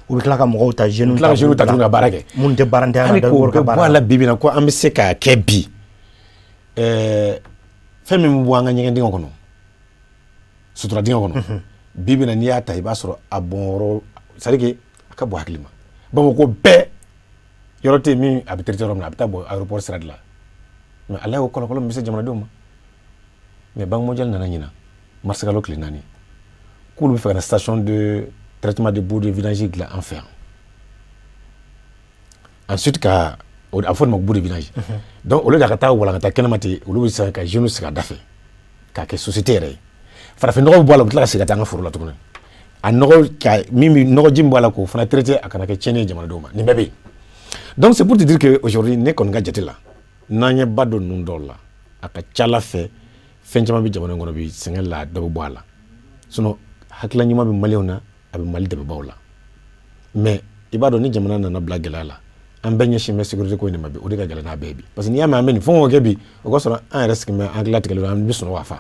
Speaker 1: U bɛ tila ka mɔgɔw ta, jeunes
Speaker 2: ta, tila ka ta tuguni ka baara kɛ.
Speaker 1: Minnu tɛ baarantanya
Speaker 2: la, dɔw bɛ ka baara la bi bi in na, ko an bɛ se k'a kɛ bi. Fɛn min bɛ bɔ an ka ɲɛgɛn dingɛ kɔnɔ, sutura dingɛ kɔnɔ, bi bi in na n'i y'a ta, i b'a sɔrɔ a bɔnyɔrɔ, c'est à dire que a ka bon hakili ma. Bamakɔ bɛɛ yɔrɔ tɛ yen min a bɛ traiter yɔrɔ min na, a bɛ taa bɔ aéroport sira de la. Mais ala y'o kɔlɔlɔ min bɛ se jamanadenw ma. Mais Banque mondiale nana ɲina mars kalo tile 4, k'olu bɛ fɛ ka na station de traitement de boues de vidange dilan an fɛ yan. Ensuite ka a fɔ nin ma boue de vidange. Donc au lieu de ka taa walankata kɛnɛma ten, olu bɛ se ka jeunes sigi a da fɛ k'a kɛ société yɛrɛ ye. Farafin nɔgɔ bɛ bɔ a la, u bɛ tila ka segin ka taa an ka foro la tuguni. A nɔgɔ ka min bɛ nɔgɔji min bɔ a la, k'o fana traiter, a kana kɛ tiɲɛni ye jamanadenw ma. Nin bɛɛ bɛ yen. Donc c'est pour te dire que aujourd'hui, ne kɔni ka jate la, n'an ye ba don ninnu dɔw la, a ka ca ala fɛ fɛn caman bɛ jamana in kɔnɔ bi, sɛgɛn la dɔ bɛ bɔ a la. Sinon hakilila ɲuman bɛ maliyɛnw na, a bɛ Mali dɛmɛbaaw la, mais i b'a dɔn ni jamana nana bila gɛlɛya la, an bɛɛ ɲɛsin bɛ sécurité ko in de ma bi, o de ka gɛlɛn n'a bɛɛ ye bi. Parce que n'i y'a mɛn an bɛ nin fɛn o fɛn kɛ bi, o ka sɔrɔ an yɛrɛ sigilen bɛ, an hakili latigɛlen don, an bɛ sunɔgɔ a fa.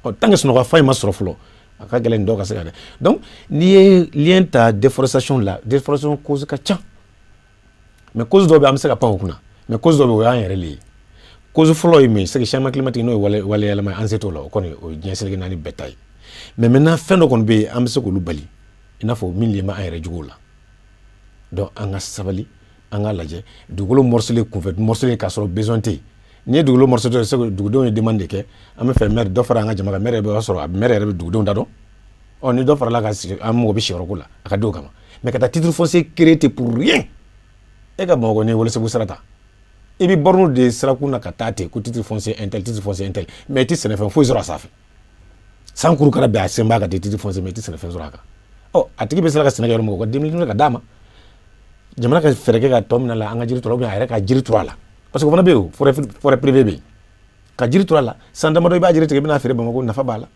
Speaker 2: Ɔ, tant que sunɔgɔ fa in ma sɔrɔ fɔlɔ, a ka gɛlɛn nin dɔw ka se ka kɛ. Donc n'i ye lien ta déforestation la, déforestation cause ka ca, mais cause dɔw bɛ an bɛ se ka pan o kunna, mais cause dɔw bɛ o y'an yɛrɛ le ye. Cause fɔlɔ ye min ye, c'est que changement climatique, n'o ye wale yɛlɛma ye, an se t'o la, o kɔni o ye diɲɛ seleke naani bɛɛ ta ye. Mais maintenant fɛn dɔ kɔni bɛ yen, an bɛ se k'olu bali, i n'a fɔ min lié bɛ an yɛrɛ juguw la. Donc an ka sabali, an k'a lajɛ dugukolo morcelé kunfɛ, morcelé k'a sɔrɔ besoin tɛ yen. N'i ye dugukolo morcelé, c'est que dugudenw ye demande de kɛ, an bɛ fɛ maire dɔ fara an ka jama kan, maire yɛrɛ b'a sɔrɔ maire yɛrɛ bɛ dugudenw da dɔn. Ɔ, ni dɔ farala ka sigi, an mago bɛ siyɔrɔ la, a ka di o kama. Mais ka taa titre foncier créer ten pour rien, e ka Bamakɔ ni Welesebugu sira ta, i bɛ borne de sirakun na ka taa ten ko titre foncier un tel, titre foncier un tel, mais i tɛ sɛnɛfɛn foyi sɔrɔ a sanfɛ. San kuru kɛra bɛn a sen b'a kan ten, titre foncier, mais i tɛ sɛnɛfɛn sɔrɔ a kan. Ɔ, a tigi bɛ se ka sɛnɛ kɛ yɔrɔ min, o ka denmisɛnnin ka d'a ma, jamana ka fɛɛrɛ kɛ ka tɔ minɛ la, an ka jiri turu a, ou bien a yɛrɛ ka jiri turu a la, parce que o fana bɛ yen, o forêt privée bɛ yen, ka jiri turu a la, san damadɔ i b'a jiri tigɛ, i bɛna feere Bamakɔ, nafa b'a la.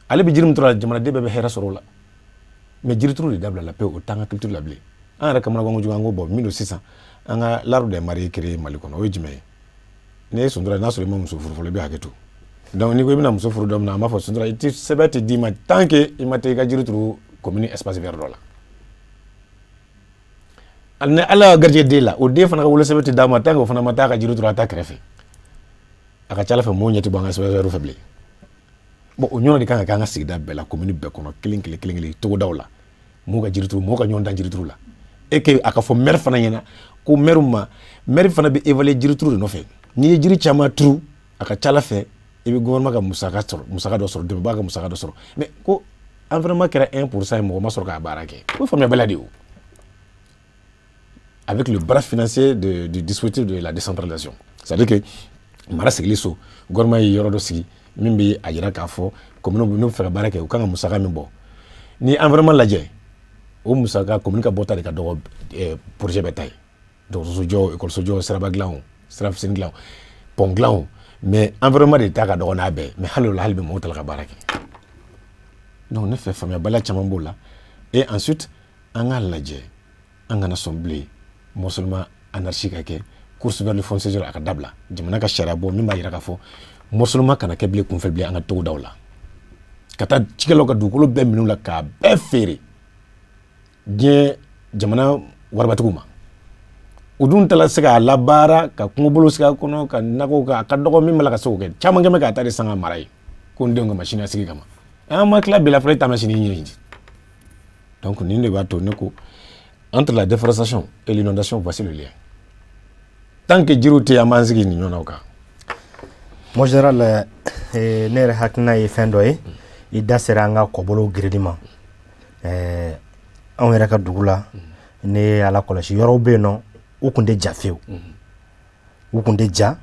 Speaker 2: Ale bɛ jiri min turu a la, jamanaden bɛɛ bɛ hɛrɛ sɔrɔ o la. Mais jiri turu de dabila la pewu, o t'an ka culture la bilen. An yɛrɛ kamanagan kojugu, an ko bɔn min don sisan, an ka l'arbre des mariés créé Mali kɔnɔ, o ye jumɛn ye? N'i ye Suntura, n'a sɔrɔ i ma muso furu fɔlɔ, i bɛ hakɛ to. Donc n'i ko i bɛna muso furu don min na, an b'a fɔ Suntura, i tɛ sɛbɛn tɛ d'i ma tant que i ma taa i ka jiri turu commune espace vert dɔ la. Ni Ala y'a garijɛgɛ den la, o den fana ka wolosɛbɛn tɛ d'a ma tant que o fana ma taa ka jiri turu a ta kɛrɛfɛ. A ka ca ala fɛ mɔgɔw ɲɛ tɛ bɔ an ka espace vert fɛ bilen. Bon, o ɲɔgɔn de kan ka kɛ an ka sigida bɛɛ la, commune bɛɛ kɔnɔ, kelen kelen kelen kelen, togodaw la, mɔgɔw ka jiri turu, mɔgɔw ka ɲɔgɔn dan jiri turu la. Et que a ka fɔ maire fana ɲɛna ko maire ma, maire fana bɛ évaluer jiri turu de nɔfɛ. N'i ye jiri caman turu, a ka ca ala fɛ i bɛ gouvernement ka musaka sɔrɔ, musaka dɔ sɔrɔ, dɛmɛbaga ka musaka dɔ sɔrɔ. Mais ko environnement kɛra 1% ye, mɔgɔ ma sɔrɔ k'a baara kɛ, o ye faamuyabaliya de ye o. Avec le bras financier du dispositif de la décentralisation. C'est-à-dire que Mara sigili so, gouvernement ye yɔrɔ dɔ sigi min bɛ a jira k'a fɔ commune n'u bɛ fɛ ka baara kɛ, u kan ka musaka min bɔ. Ni environnement lajɛ, o musaka commune ka bɔta de ka dɔgɔ projet bɛɛ ta ye. Dɔgɔtɔrɔso jɔ, école jɔ, siraba dilan, sira fitinin dilan, pont dilan, mais environnement de ta ka dɔgɔ n'a bɛɛ. Mais hali o la, hali bi mɔgɔw tala ka baara kɛ. Donc ne fɛ, faamuyabaliya caman b'o la. Et ensuite, an k'a lajɛ, an kana sɔn bilen morcellement anarchie ka kɛ, course vers le foncier a ka dabila. Jamana ka sariya bɔ min b'a jira k'a fɔ morcellement kana kɛ bilen kunfɛ bilen an ka togodaw la, ka taa cikɛlaw ka dugukolo bɛɛ minɛ u la k'a bɛɛ feere diɲɛ jamana waribatigiw ma. U dun tala se k'a labaara ka kungobolo sigi a kɔnɔ, ka nakɔw kɛ. A ka dɔgɔ min b'a la ka se k'o kɛ. Caman kɛ bɛ k'a ta de san ka mara ye ko n denw kama, siniɲɛsigi kama. An ma tila bi la fɔlɔ, e ta ma sini ɲini. Donc nin de b'a to ne ko entre la déforestation et l'inondation, voici le lien. Tant que jiriw tɛ yen, an b'an sigi nin ɲɔgɔnnaw kan.
Speaker 1: Mon général, ne yɛrɛ hakilina ye fɛn dɔ ye. I da sera an ka kɔbolow girili ma. Anw yɛrɛ ka dugu la, ne ye ala kɔlɔsi, yɔrɔw bɛ yen nɔ, u kun tɛ ja fiyewu, u kun tɛ ja.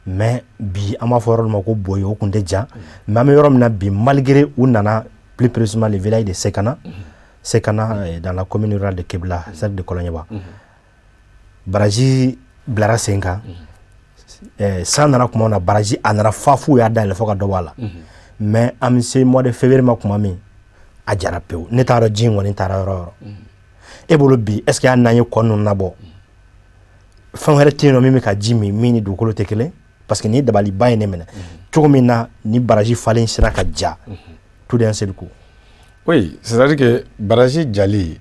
Speaker 1: Mais bi, an b'a fɔ yɔrɔ dɔ ma ko Boyi, o kun tɛ ja. Mais an bɛ yɔrɔ min na bi, malgré u nana, plus précisément le village de Sekana, Sekana dans la commune rurale de Kebla, cercle de Kɔlɔnjɛba, baraji bilara sen kan. San nana tuma min na, baraji a nana fa f'u y'a dayɛlɛ fo ka dɔ bɔ a la. Mais an bɛ se mois de février ma tuma min, a jara pewu. Ne t'a dɔn ji in kɔni taara yɔrɔ o yɔrɔ. E bolo bi, est ce que hali n'an ye kɔ ninnu labɔ, fɛn wɛrɛ tɛ yen nɔ min bɛ ka ji min, min ni dugukolo tɛ kelen? Parce que nin dabaliba ye ne minɛ cogo min na, ni baraji falen sera ka ja tout d'un seul coup.
Speaker 2: Oui, c'est à dire que baraji jali,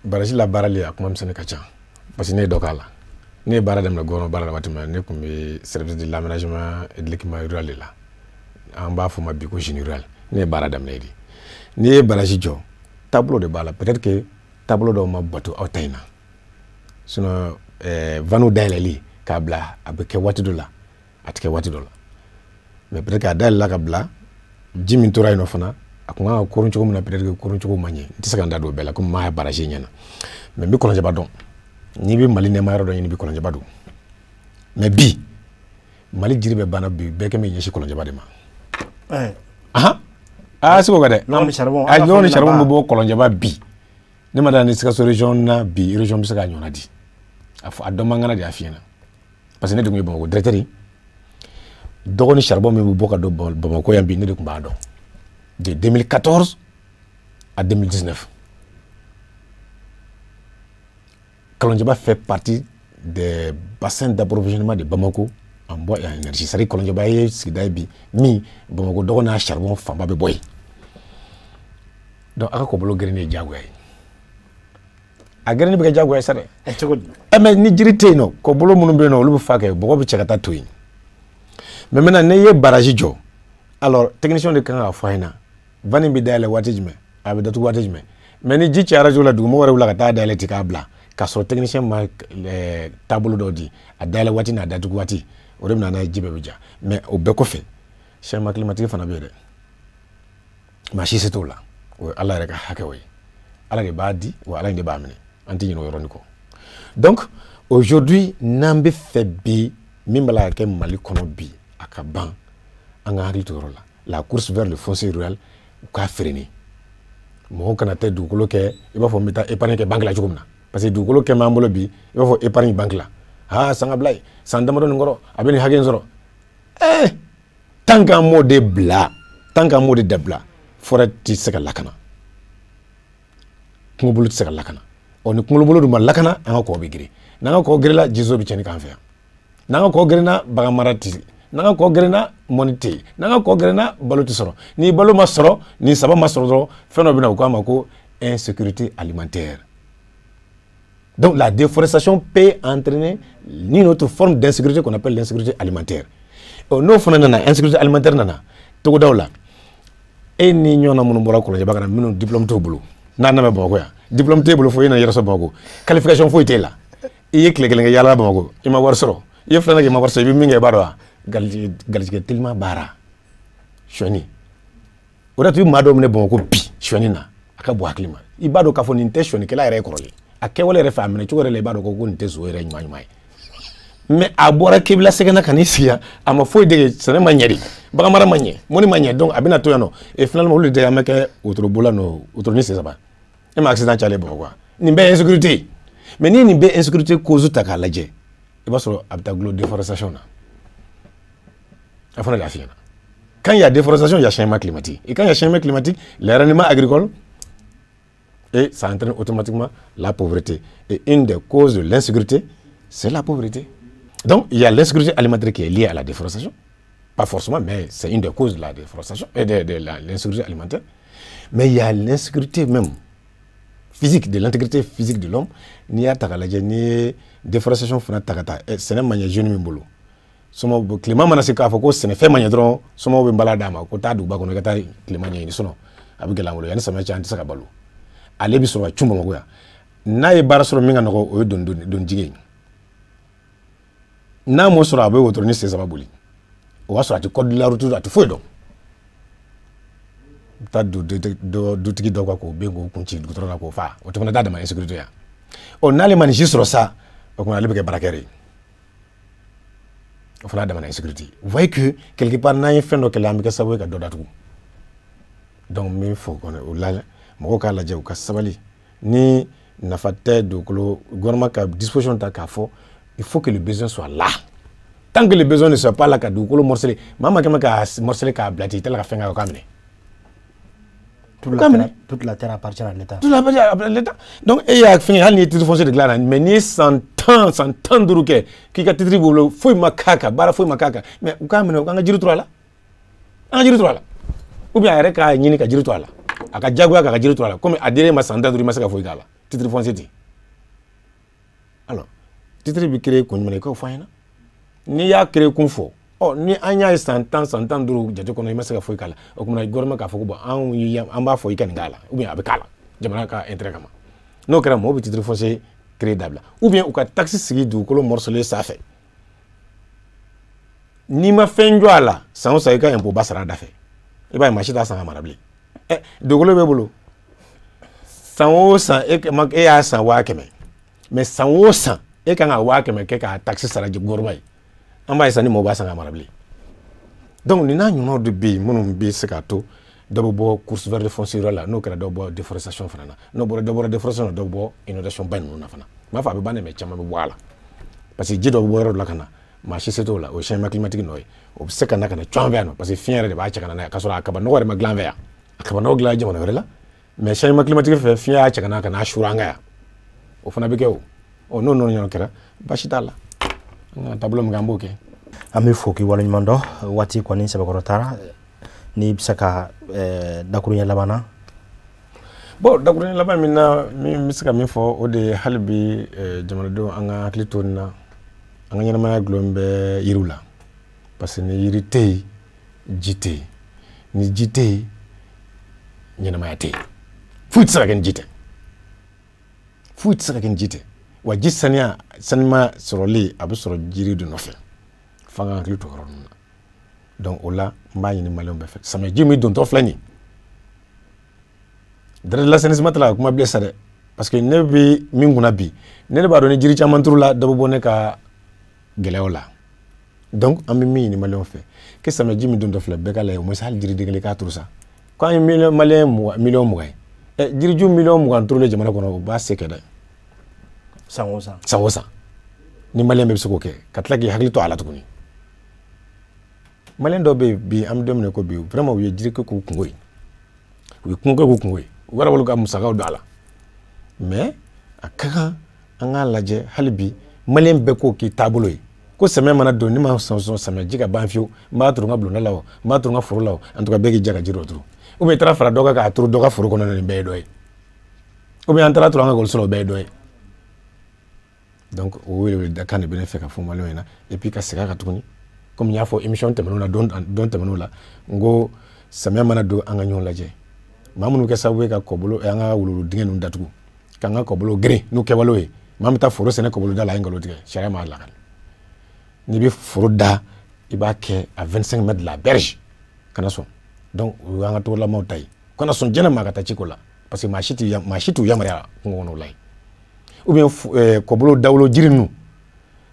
Speaker 2: baraji labaarali, a kuma misɛnnin ka ca, parce que ne ye dɔ k'a la. Ne ye baara daminɛ gouvernement baara la waati min na, ne tun bɛ service de l'aménagement et de l'équipement rural de la. An b'a fɔ o ma bi ko génie rural. Ne ye baara daminɛ de. N'i ye baraji jɔ, taabolo de b'a la. Peut-être que taabolo dɔw ma bato aw ta in na. Sinon vannew dayɛlɛli k'a bila, a bɛ kɛ waati dɔ la, a tɛ kɛ waati dɔ la. Mais peut-être que a dayɛlɛla ka bila, ji min tora yen nɔ fana, a kun kan ka koron cogo min na, peut-être que koron cogo ma ɲɛ. N tɛ se ka n da don o bɛɛ la komi n m'a baraji ɲɛna. Mais n bɛ Kɔlɔnjɛba dɔn. N'i bɛ Mali nɛma yɔrɔ dɔ ɲini, i bɛ Kɔlɔnjɛba don. Mais bi, Mali jiri bɛɛ banna bi, bɛɛ kɛ bɛ ɲɛsin Kɔlɔnjɛba de ma. Ahan, aa, sigi o kan dɛ.
Speaker 1: Lɔgɔ ni charbon.
Speaker 2: A lɔgɔ ni charbon bɛ bɔ Kɔlɔnjɛba bi. Ne ma da ni Sikaso région na bi, région bɛ se k'a ɲɔgɔnna di. A fɔ a dɔn man kana de y'a f'i ɲɛna. Parce que ne de tun ye Bamakɔ directeur ye. Dɔgɔ ni charbon min bɛ bɔ ka don Bamakɔ yan bi, ne de tun b'a dɔn. De 2014 à 2019. Kɔlɔnjɛba fait partie des bassins d'approvisionnement de Bamako en bois et en énergie. C'est-à-dire Kɔlɔnjɛba ye sigida ye bi min Bamakɔ dɔgɔ n'a charbon fanba bɛ bɔ yen. Donc a ka kɔbolo gerenni ye diyagoya ye. A gerenni bɛ kɛ diyagoya ye sa dɛ.
Speaker 1: Cogo di?
Speaker 2: Mais ni jiri tɛ yen nɔ, kɔbolo minnu bɛ yen nɔ, olu bɛ fa kɛ, bɔgɔ bɛ cɛ ka taa to yen. Mais maintenant, n'i ye barrage jɔ, alors technicien de kan k'a fɔ a ɲɛna, vanne bɛ dayɛlɛ waati jumɛn, a bɛ datugu waati jumɛn. Mais ni ji cayara cogo la, dugumɔgɔw yɛrɛ wulila ka taa dayɛlɛ ten k'a bila, k'a sɔrɔ technicien ma taabolo dɔw di, a dayɛlɛ waati n'a datugu waati, o de bɛ na n'a ye, ji bɛɛ bɛ ja. Mais o bɛɛ kɔfɛ, changement climatique fana bɛ yen dɛ. Maa si se t'o la, o ye Ala yɛrɛ ka hakɛw ye. Ala de b'a di, wa Ala in de b'a minɛ. An tɛ ɲinɛ o yɔrɔnin kɔ. Donc aujourd'hui, n'an bɛ fɛ bi min b'a la ka kɛ Mali kɔnɔ bi, a ka ban, an ka hakili to yɔrɔ la. La course vers le foncier rural, u k'a freiner. Mɔgɔw kana tɛ dugukolo kɛ i b'a fɔ n bɛ taa épargne kɛ banque la cogo min na. Parce que dugukolo kɛ b'an bolo bi, i b'a fɔ épargne banque la. Ah, san ka bila yen, san damadɔ nin kɔrɔ, a bɛ nin hakɛ in sɔrɔ. Tant qu'an m'o de bila, tant qu'an m'o de dabila, forêt tɛ se ka lakana. Kungobolo tɛ se ka lakana. Ɔ ni kungobolo dun ma lakana, an ka kɔ bɛ girin. N'an ka kɔ girinna, jiso bɛ tiɲɛni k'an fɛ yan. N'an ka kɔ girinna, bagan mara tɛ. N'an ka kɔ gerenna, mɔni tɛ yen. N'an ka kɔ gerenna, balo tɛ sɔrɔ. Ni balo ma sɔrɔ, ni saba ma sɔrɔ dɔrɔn, fɛn dɔ bɛ na, u k'a ma ko insécurité alimentaire. Donc la déforestation peut entraîner une autre forme d'insécurité qu'on appelle l'insécurité alimentaire. N'o fana nana, insécurité alimentaire nana togodaw la, e ni ɲɔgɔnna minnu bɔra Kɔlɔnjɛba ka na, minnu diplôme t'u bolo, n'a nana Bamakɔ yan, diplôme t'e bolo, fo e nana yɛrɛ sɔrɔ Bamakɔ, qualification foyi t'e la, i ye tile kelen kɛ yaala Bamakɔ, i ma wari sɔrɔ, i ye filanan kɛ, i ma wari sɔrɔ, i bɛ min kɛ, i b'a dɔn wa? Garijɛgɛ telima baara, sonyani. O de y'a to i bɛ maa dɔw minɛ Bamakɔ bi sonyani na, a ka bon hakili ma. I b'a dɔn k'a fɔ nin tɛ sonyɛnikɛla yɛrɛ ye kɔrɔlen. A kɛwale yɛrɛ fɛ, a minɛ cogo yɛrɛ la, i b'a dɔn ko nin tɛ zo yɛrɛ ɲuman ɲuman ye. Mais a bɔra kebila sɛgɛnna ka n'i sigi yan, a ma foyi dege, sɛnɛ ma ɲɛ de, baganmara ma ɲɛ, mɔni ma ɲɛ. Donc a bɛna to yan nɔ. Et finalement olu de an bɛ kɛ wotorobola nɔ, wotoro sen saba. E ma accident cayalen Bamakɔ, nin bɛɛ ye insécurité. Mais ni nin bɛɛ insécurité cause ta k'a lajɛ, i b'a sɔrɔ a bɛ taa gulon déforestation na. A fana de y'a f'i ɲɛna. Quand il y a déforestation, il y a changement climatique. Et quand il y a changement climatique, les rendements agricoles, et ça entraîne automatiquement la pauvreté. Et une des causes de l'insécurité, c'est la pauvreté. Donc, il y a l'insécurité alimentaire qui est liée à la déforestation. Pas forcément, mais c'est une des causes de la déforestation et de l'insécurité alimentaire. Mais il y a l'insécurité même physique, de l'intégrité physique de l'homme. N'i y'a ta k'a lajɛ, n'i ye déforestation fana ta ka taa, sɛnɛ man ɲɛ jeune min bolo, somɔgɔw tilema mana se k'a fɔ ko sɛnɛfɛn man ɲɛ dɔrɔn, somɔgɔw bɛ bala d'a ma ko taa duguba kɔnɔ i ka taa tilema ɲɛɲini, sinon a bɛ gɛlɛya an bolo, yanni samiya cɛ an tɛ se ka balo. Ale bɛ sɔrɔ ka cun Bamakɔ yan. N'a ye baara sɔrɔ min ka nɔgɔ, o ye donnijigi ye. N'a m'o sɔrɔ, a bɛ wotoro ni sen saba boli. O b'a sɔrɔ a tɛ code de la route, a tɛ foyi dɔn. I bɛ taa don dutigi dɔw kan k'o ben k'o kun ci dugutɔrɔ la k'o fa, o tɛ fana t'a dama insécurité ya. Ɔ n'ale ma nin si sɔrɔ sa, o tuma ale bɛ kɛ baarakɛ ye. O fana y'a damana insécurité. Vous voyez que quelque part n'an ye fɛn dɔ kɛlɛ, an bɛ kɛ sababu ye ka dɔ datugu. Donc n bɛ fɔ kɔni o la, mɔgɔw k'a lajɛ, u ka sabali. Ni nafa tɛ dugukolo, gouvernement ka disposition ta k'a fɔ il faut que le besoin soit là. Tant que le besoin ne soit pas là, ka dugukolo morceler, maa maa kɛmɛ k'a morceler k'a bila ten, i tɛ ka fɛn k'a k'a minɛ.
Speaker 1: Toute la terre appartient à l'État.
Speaker 2: Toute la terre appartient à l'État. Donc e y'a fɛngɛ, hali n'i ye titre foncier de dilan na, mais n'i ye san 10, san 15 kɛ k'i ka titre b'u bolo, foyi ma k'a kan, baara foyi ma k'a kan, mais u k'a minɛ, u k'an ka jiri turu a la. An ka jiri turu a la. Ou bien a yɛrɛ k'a ɲini ka jiri turu a la. A ka diyagoya k'a ka jiri turu a la. Komi a dir'e ma san 15, i ma se ka foyi k'a la. Titre foncier ten. Alors, titre bɛ créer kun jumɛn na, i k'o fɔ an ɲɛna. N'i y'a créer kun fɔ, ɔ ni an y'a ye san 10, san 15 jate kɔnɔ, i ma se ka foyi k'a la, o tuma gouvernement k'a fɔ ko bon, an b'a fɔ i ka nin k'a la, ou bien a bɛ k'a la jamana ka intérêt kama. N'o kɛra, mɔgɔw bɛ titre foncier créer dabila, ou bien u ka taxe sigi dugukolo morcelé sanfɛ. N'i ma fɛn jɔ a la, san o san i ka impôt ba sara a da fɛ, i b'a ye maa si t'a san ka mara bilen. Ɛ dugukolo b'e bolo, san o san e y'a san 100 000, mais san o san e kan ka 100 000 kɛ k'a taxe sara gouvernement ye. An b'a ye sisan ni mɔgɔw b'a san ka mara bilen. Donc nin n'a ɲɔgɔnnaw de bɛ yen minnu bɛ se k'a to dɔ bɛ bɔ course vers le foncier la. N'o kɛra, dɔ bɛ bɔ déforestation fana na. N'o bɔra, dɔ bɔra déforestation na, dɔ bɛ bɔ inondation ba ninnu na fana. N b'a fɔ a bɛ ban dɛ, mais caman bɛ bɔ a la, parce que ji dɔ bɛ bɔ yɔrɔ dɔ la ka na, maa si se t'o la, o ye changement climatique nɔ ye. O bɛ se ka na ka na cun an fɛ yan nɔ, parce que fiɲɛ yɛrɛ de b'a cɛ ka na n'a ye, k'a sɔrɔ a kaba nɔgɔ yɛrɛ ma dilan an fɛ yan, a kaba nɔgɔ dilan jamana wɛrɛ la, mais changement climatique fɛ fiɲɛ y'a cɛ ka na ka n'a suuru an kan yan, o fana bɛ kɛ o. Ɔ n'o ɲɔgɔn kɛra, baasi t'a la. An ka taabolo min kɛ, an b'o kɛ.
Speaker 1: An bɛ fo k'i waleɲuman dɔn. Waati kɔni sɛbɛkɔrɔ taara, n'i bɛ se ka dakuruɲɛ laban na.
Speaker 2: Bon, dakuruɲɛ laban min na, min bɛ se ka min fɔ, o de ye hali bi jamanadenw an ka hakili to nin na. An ka ɲɛnamaya gulon bɛ yiriw la, parce que ni yiri tɛ yen, ji tɛ yen, ni ji tɛ yen, ɲɛnamaya tɛ yen. Foyi tɛ se ka kɛ ni ji tɛ, foyi tɛ se ka kɛ ni ji tɛ. Wa ji saniya sanima sɔrɔli, a bɛ sɔrɔ jiri de nɔfɛ. F'an ka hakili to yɔrɔ ninnu na. Donc o la, n b'a ɲini maliyɛnw bɛɛ fɛ, samiyɛji min dontɔ filɛ nin ye, directeur de l'assainissement tɛ la ka kuma bilen sa dɛ, parce que ne bɛ min kunna bi, ne de b'a dɔn ni jiri caman turu la, dɔ bɛ bɔ ne ka gɛlɛyaw la. Donc an bɛ min ɲini maliyɛnw fɛ, que samiyɛji min dontɔ filɛ, bɛɛ ka lajɛ au moins hali jiriden kelen k'a turu sa. Ko an ye maliyɛn 20 miliyɔn ye, ɛ jiriju 20 miliyɔn turulen jamana kɔnɔ, o b'a se kɛ dɛ.
Speaker 1: San o san.
Speaker 2: San o san. Ni maliyɛn bɛɛ bɛ se k'o kɛ, ka tila k'i hakili to a la tuguni. Maliyɛn dɔw bɛ yen bi, an bɛ don min na ko bi, vraiment u ye jiri kɛ k'u kungo ye, u ye kungo kɛ k'u kungo ye, u yɛrɛ bolo ka musakaw don a la. Mais a ka kan an k'a lajɛ hali bi, maliyɛn bɛɛ k'o k'i taabolo ye, ko samiya mana don, ni ma sɔn sɔn samiya ji ka ban fiyewu, n b'a turu n ka bulonda la o, n b'a turu n ka foro la o, en tout cas bɛɛ k'i jɛ ka jiri dɔ turu. Ou bien i taara fara dɔ kan k'a turu dɔ ka foro kɔnɔ, nin bɛɛ ye dɔ ye. Ou bien an taara turu an ka ekɔliso la, o bɛɛ ye dɔ ye. Donc o weleweledakan de bɛ ne fɛ ka fɔ maliyɛnw ɲɛna. Et puis ka segin a kan tuguni, komi n y'a fɔ émission tɛmɛnenw na, don tɛmɛnenw la, n ko samiya mana don, an ka ɲɔgɔn lajɛ. Maa minnu kɛ sababu ye ka kɔbolo, an ka wuluwulu dingɛ ninnu datugu, k'an ka kɔbolo geren n'u kɛwalew ye, maa min bɛ taa foro sɛnɛ kɔbolo da la, a ye nkalon tigɛ, sariya m'a lakali. N'i bɛ foro da, i b'a kɛ à 25 mètres de la berge, kana sɔn. Donc o y'an ka togodalamaw ta ye, kana sɔn jɛnɛ maa ka taa ci ko la, parce que maa si t'u yamaruya kungo kɔnɔ o la yen. Ou bien kɔbolo dawolo jiri ninnu,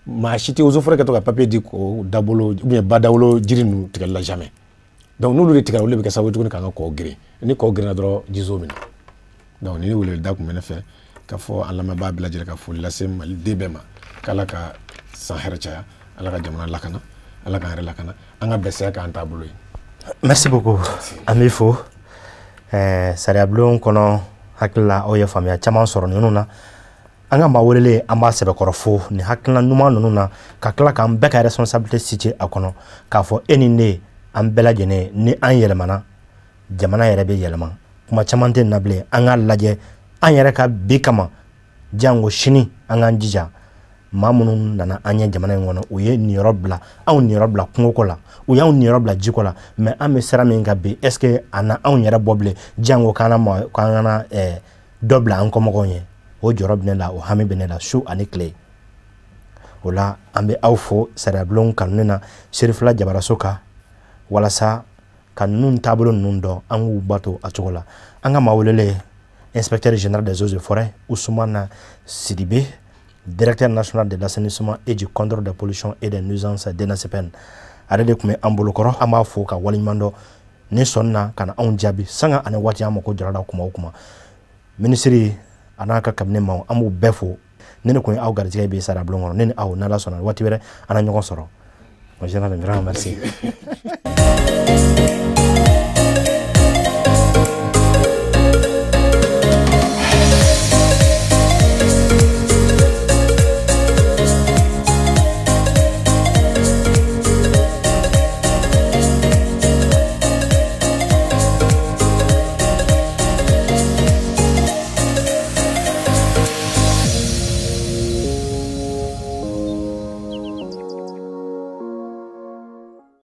Speaker 2: Maa si tɛ eaux et forêts kɛtɔ ka papier di kɔ dabolo ou bien ba dawolo jiri ninnu tigɛli la, jamais. Donc n'olu de tigɛra, olu de bɛ kɛ sababu ye tuguni k'an ka kɔw geren. Ni kɔ gerenna dɔrɔn, jizo bɛ na. Donc ni weleweleda tun bɛ ne fɛ ka fɔ an lamɛnbaa bɛɛ lajɛlen, ka foli lase Maliden bɛɛ ma, k'Ala ka san hɛrɛ caya, Ala ka jamana lakana, Ala k'an yɛrɛ lakana, an ka bɛn sira k'an taabolo ye.
Speaker 1: Merci beaucoup, an b'i fo. Sariya bulon kɔnɔ, hakili la aw ye faamuya caman sɔrɔ ninnu na. An ka maa welelen, an b'a sɛbɛkɔrɔ fo nin hakilina ɲuman ninnu na, ka tila k'an bɛɛ ka responsabilité situer a kɔnɔ, k'a fɔ e ni ne, an bɛɛ lajɛlen, ni an yɛlɛmana, jamana yɛrɛ bɛ yɛlɛma. Kuma caman tɛ na bilen. An k'a lajɛ an yɛrɛ ka bi kama, jango sini. An k'an jija. Maa minnu nana an ye jamana in kɔnɔ, u ye niyɔrɔ bila, anw niyɔrɔ bila kungoko la, u y'anw niyɔrɔ bila jiko la. Mais an bɛ sira min kan bi, est ce que a na anw yɛrɛ bɔ bilen, jango k'an na ma k'an kana dɔ bila an kɔmɔgɔw ye? O jɔrɔ bɛ ne la, o hami bɛ ne la su ani tile. O la, an bɛ aw fo sariyabulon kanuni na Serifila Jabaraso kan, walasa ka ninnu taabolo ninnu dɔn, an k'u bato a cogo la. An ka maa welelen, inspecteur général des eaux et forêts Ousmane Sidibé, directeur national de l'assainissement et du contrôle des pollutions et des nuisances, DNACPN, ale de tun bɛ an bolokɔrɔ. An b'a fo ka waleɲuman dɔn ni sɔnni na ka na anw jaabi sanga ani waati an mako jɔra la kuma o kuma. Minisiri a n'a ka cabinet maaw, an b'u bɛɛ fo. Ne de kun ye aw garijɛgɛ bɛ sara bulon kɔnɔ. Ne ni aw, n'Ala sɔnna, waati wɛrɛ an na ɲɔgɔn sɔrɔ. Mon général, vraiment merci.